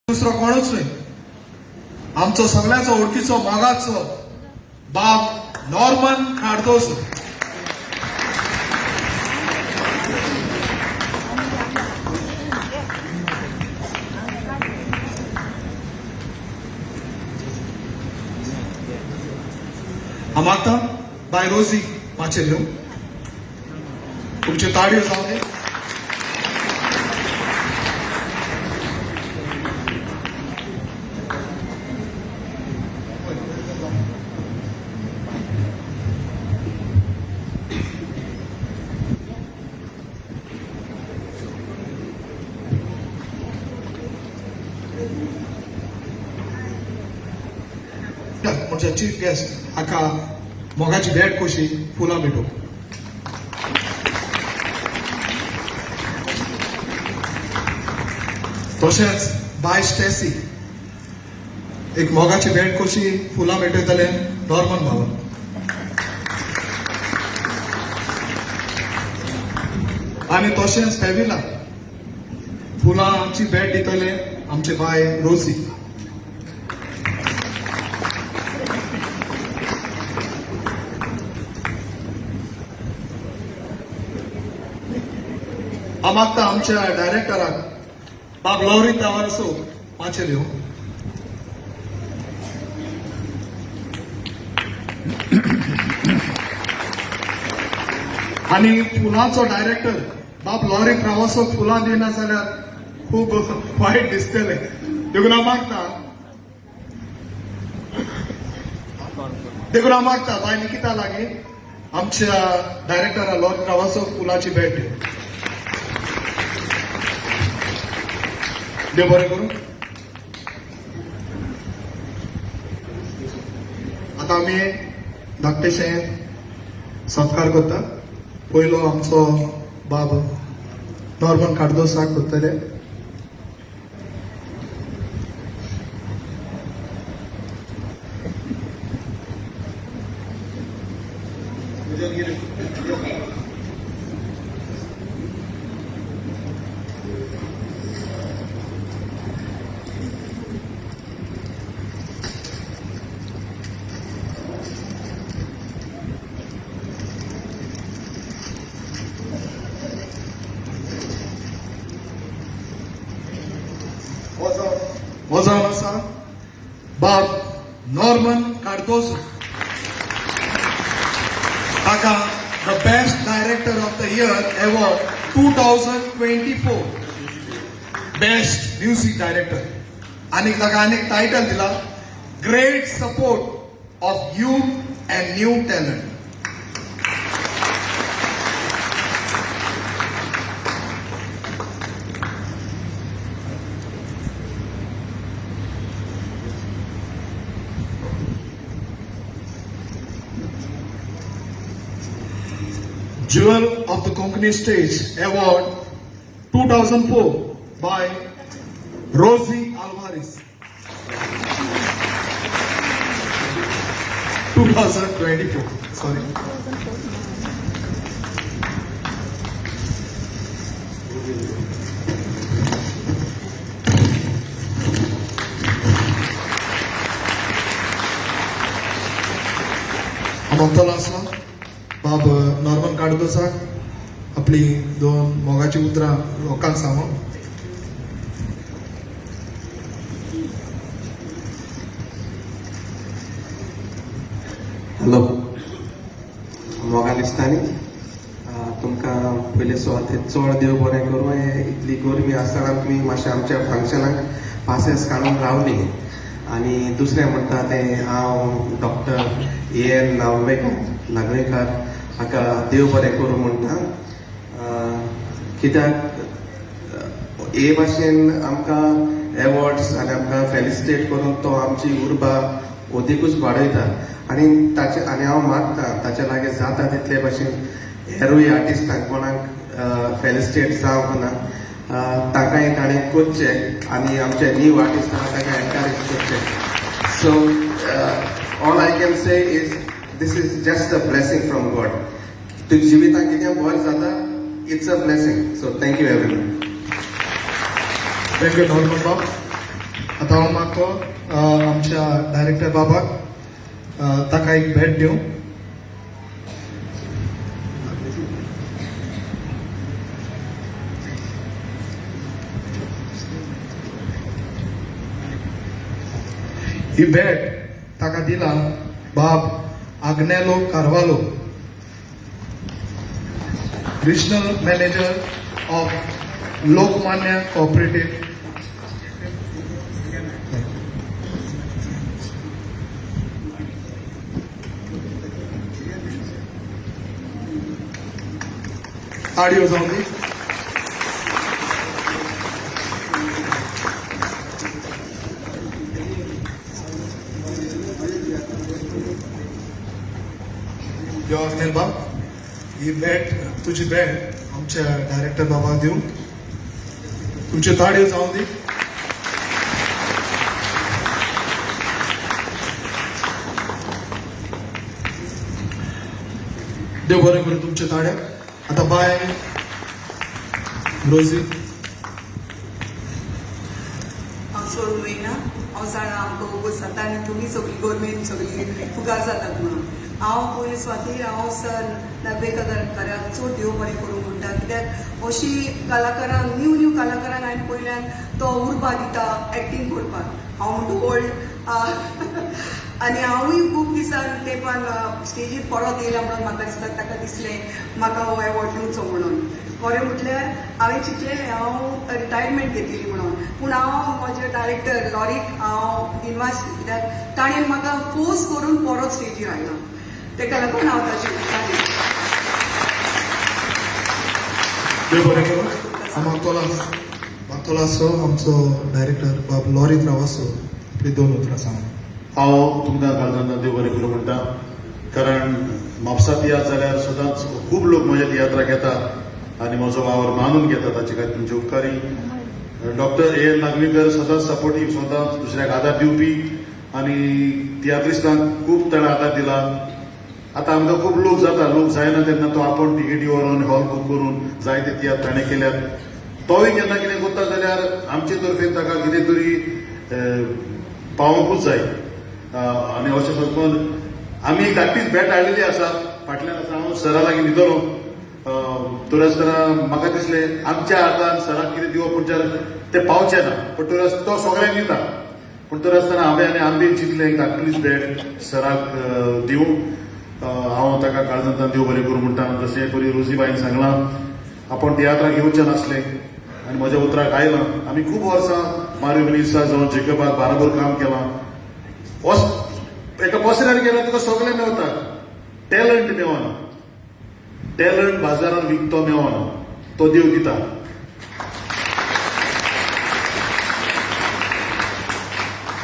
दुसरो कोणूच न्हय, आमचो सगळ्यांचो ओळखीचो मोगाचो बाब नॉर्मन कार्दोजो. हांव मागता बाय रोजी माचयेर येवं. तुमच्यो ताळयो जावं दी. म्हणजे चीफ गेस्ट हाका मोगाची भेट कशी फुलां भेटू. तशेंच बाय स्टेसी एक मोगाची भेट कशी फुलां भेटयतले नॉर्मन बाबा. आनी तशेंच फेविला फुलांची भेट दितले आमचे बाय रोसी. हांव मागता आमच्या डायरेक्टराक बाब लॉरी तावारसो माचयेर येवं. आनी फुलांचो डायरेक्टर बाब लॉरी ट्रावसोक फुलां दिना जाल्यार खूब वायट दिसतलें. देखून हांव मागता, देखून हांव मागता बाय निकिता लागीं आमच्या डायरेक्टरा लॉरी ट्रावसोक फुलाची भेट दिवं. देव बरें करूं. आतां आमी धाकटेशें सत्कार करता. पयलो आमचो बाब नॉर्मन कार्दोसाक करतले. हो जावन आसा बाब नॉर्मन कार्दोसो. ताका the best director of the year award 2024, best music director, आनीक ताका आनीक टायटल दिला great support of youth and new talent. Jewel of the Konkani Stage Award 2004 by Rosie Alvarez. 2024, sorry. हांव आसला बाब नॉर्मन कार्दोसाक आपली दोन मोगाची उतरां लोकांक सांगो. हॅलो मोगा दिसतानी, तुमकां पयले सुवातेर चड देव बरें करूं. हे इतली गरमी आसतना तुमी मातशें आमच्या फंक्शनाक पासेस काडून रावली. आनी दुसरें म्हणटा तें हांव doctor A N Nagvekar Nagvekar हाका देव बरें करूं म्हणटा, कित्याक हे भाशेन आमकां एवॉर्ड्स आनी आमकां फेलिसिटेट करून तो आमची उर्बा अदिकूच वाडयता. आनी ताचे आनी हांव मागता ताच्या लागीं जाता तितले भाशेन हेरूय आर्टिस्टांक कोणाक फेलिसिटेट जावंक ना तांकांय ताणें करचें आनी आमचे न्यू आर्टिस्ट आहा तांकां एनकरेज करचें. So all I can say is this is just a blessing from God. तुज्या जिवितांत कितें बरें जाता, it's a blessing. So thank you everyone. Thank you Norman बाब. आतां हांव मागतो आमच्या डायरेक्टर बाबाक ताका एक भेट दिवं. ही भेट ताका दिला बाब Agnelo Carvalho, regional manager of Lokmanya cooperative. ताळयो जावं दी. यो अग्नेल बाब, ही भेट, तुजी भेट आमच्या डायरेक्टर बाबाक दिवं. तुमच्यो ताळयो जावं दी. देव बरें करूं तुमच्या ताळ्याक. आतां बाय रोजी. हांव चड उलयना. हांव जाणा आमकां वोगोत जाता आनी तुमी सगळीं गोरमेंट सगळीं फुगार जातात म्हणून. हांव पयलीं स्वाती हांव सर नागवेंकाराक चड देव बरें करूं म्हणटा, कित्याक अशी कलाकारांक, न्यू न्यू कलाकारांक हांवें पयल्यान तो उर्बा दिता एक्टींग करपाक. हांव म्हणटा ओल्ड आनी हांवूय खूब दिसान तेंपान स्टेजीर परत येयला म्हणून म्हाका दिसता ताका दिसलें म्हाका हो एवॉर्ड दिवचो म्हणून. खरें म्हटल्यार हांवें चिंतलेलें हांव रिटायरमेंट घेतली म्हणून, पूण हांव म्हज्या डायरेक्टर लॉरीक हांव दिनवास, कित्याक ताणें म्हाका फोर्स करून परत स्टेजीर हाडला. तेका लागून हांव ताचे उपकारी. देव बरें करूं. हांव मागतलो मागतलो आमचो डायरेक्टर बाब लॉरी त्रावासो आपली दोन उतरां सांगूं. हांव तुमकां काळजांतल्यान देव बरें करूं म्हणटा, कारण म्हापसा तियात्र जाल्यार सदांच खूब लोक म्हज्या तियात्राक येता आनी म्हजो वावर मानून घेता, ताचे खातीर तुमचे उपकारी. डॉक्टर ए एल नागवेकर सदांच सपोर्टीव, सदांच दुसऱ्याक आदार दिवपी आनी तियात्रिस्तांक खूब ताणें आदार दिला. आतां आमकां खूब लोक जाता, लोक जायना तेन्ना तो आपूण टिकेटी व्हरोन हॉल बूक करून जायते तियात्र ताणें केल्यात. तोय केन्ना कितें करता जाल्यार आमचे तर्फेन ताका कितें तरी पावोवंकूच जाय. आनी अशें समजून आमी एक धाकटीच भेट हाडलेली आसा फाटल्यान आसा. हांव सरा लागीं दितलो तर आसतना म्हाका दिसलें आमच्या हातान सराक कितें दिवप म्हणल्यार तें पावचें ना, पूण तर तो सगळ्यांक दिता. पूण तर आसतना हांवें आनी आंबेन चिंतलें एक धाकटुलीच भेट सराक दिवं. हांव ताका काळजांतल्यान देव बरें करूं म्हणटा. जशें परी रोजीबायन सांगलां, आपूण तियात्राक येवचें नासलें आनी म्हज्या उतराक आयलां. आमी खूब वर्सां मारियो मिनिस्टर जावन जेकबाक बाराबर काम केलां. एका पसऱ्यार गेल्यार तुका सगळें मेवता, टॅलंट मेवना. टॅलंट बाजारान विकतो मेवना, तो देव दिता.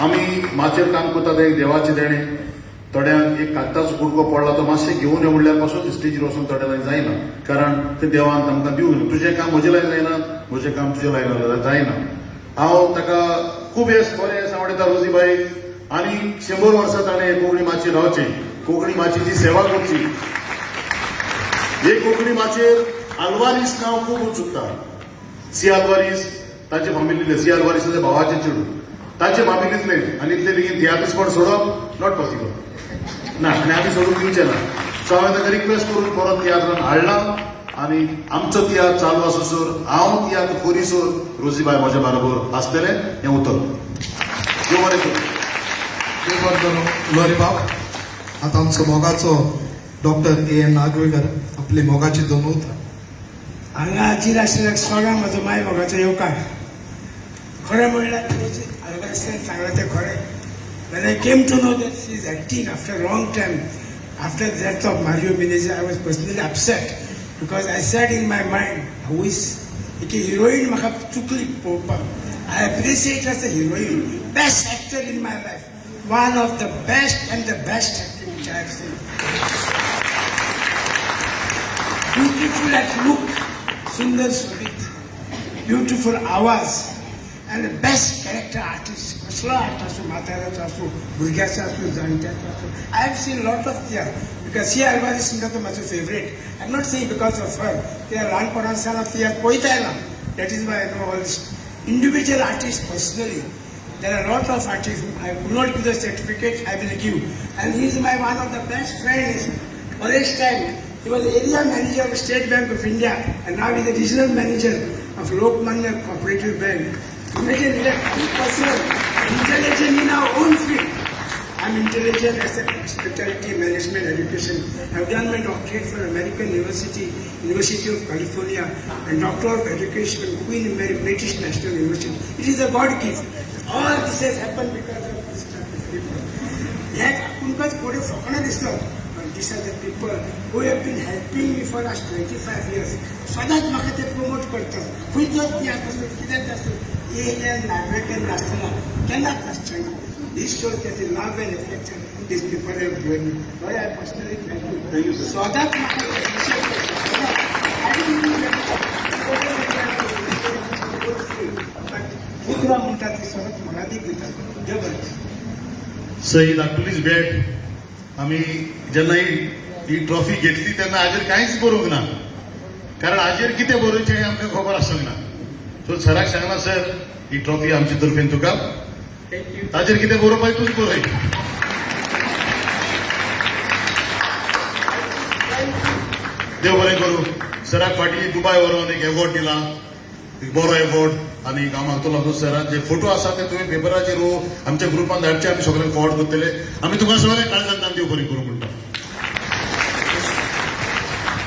आमी माचयेर काम करता तें एक देवाचें देणें. थोड्यांक एक कागदाचो कुडको पडला तो मातशें घेवन यो म्हणल्यार पासून स्टेजीर वचून थोड्या लागीं जायना, कारण तें देवान तांकां दिवंक ना. तुजें काम म्हजें लागीं जायना, म्हजें काम तुजें लागीं जायना. हांव ताका खूब येस, बरें येस आवडटा रोजीबाई. आनी 100 वर्सां ताणें कोंकणी माचयेर रावचें, कोंकणी माचयेची सेवा करची. हे कोंकणी माचयेर आल्वारीस नांव खूब चुकता. सी आल्वारीस ताचे फामिलींतले, सी आल्वारीस भावाचे चेडूं, ताचे फामिलींतले आनी इतले बेगीन तियात्रिस्टपण सोडप not possible ना, आनी आमी सोडून दिवचे ना. सो हांवें ताका रिक्वेस्ट करून परत तियात्रान हाडला आनी आमचो तियात्र चालू आसोसर, हांव तियात्र करीसर रोजीबाय म्हज्या बरोबर आसतलें हें उतर. देव बरें करूं. देव बरें करूं लॉरी बाब. आतां आमचो मोगाचो डॉक्टर ए एन नागवेकर आपली मोगाची दोन उतरां. हांगा हाजीर आशिल्ल्या सगळ्यांक म्हजो माय मोगाचो येवकार. खरें म्हणल्यार आल्वारीसान सांगलां तें खरें. When I came to know that she is acting after a long time, after the death of Mario Menezes, I was personally upset because I said in my mind, who is एक heroine म्हाका चुकली पळोवपाक. I appreciate as a heroine, best actor in my life, one of the best and the best actor which I have seen. Beautiful at look, सुंदर सोबीत, beautiful आवाज and the best character artist. कसलो art आसूं, म्हाताऱ्याचो आसूं, भुरग्याचो आसूं, जाणट्याचो आसूं. I have seen lot of tiatr because C Alvares म्हणटा तो म्हाजो favourite. I am not saying because of her, कित्याक ल्हानपणासान हांव तियात्र पळयत आयला. That is why I know all individual artist personally. There are lot of artist. I could not give the certificate, I will give. And he is my one of the best friends. College time, he was area manager of State Bank of India and now he is the regional manager of Lokmanya Cooperative Bank. Imagine electric person, intelligent in our own field. I'm intelligent as a hospitality management education. I've done my doctorate from American University, University of California, and Doctor of Education from Queen Mary British National University. It is a God gift. All this has happened because of this type of people. हे तुमकांच फुडें फकाणां दिसतात, but these are the people who have been helping me for last 25 years. सदांच म्हाका ते promote करतात. खंयचोच तियात्र आसूं, कितेंच आसूं, एक नागरिकेन नासतना केन्नाच नासचें ना. This shows that the love and affection these people have given me. Why I personally thank you. Thank you, sir. सदांच म्हाका ते appreciate करतात. सदांच. I didn't even get it. But उतरां म्हणटा ती सदांच मोलादीक दितात. देव बरें करूं. सई धाकटुलीच भेट. आमी जेन्ना ही ही ट्रॉफी घेतली तेन्ना हाजेर कांयच बरोवंक ना, कारण हाजेर कितें बरोवचें हें आमकां खबर आसूंक ना. सो सराक सांगला, सर, ही ट्रॉफी आमचे तर्फेन तुका. Thank you. ताजेर कितें बरोवपाक तूंच बरय. देव बरें करूं. सराक फाटीं दुबाय व्हरोन एक एवॉर्ड दिला, एक बरो एवॉर्ड. आनी हांव मागतलो आमचो सरान जे फोटो आसा ते तुवें पेपराचेर वो आमच्या ग्रुपान धाडचे. आमी सगळ्यांक फॉरवर्ड करतले. आमी तुका सगळ्यांक काळजान देव बरें करूं म्हणटा.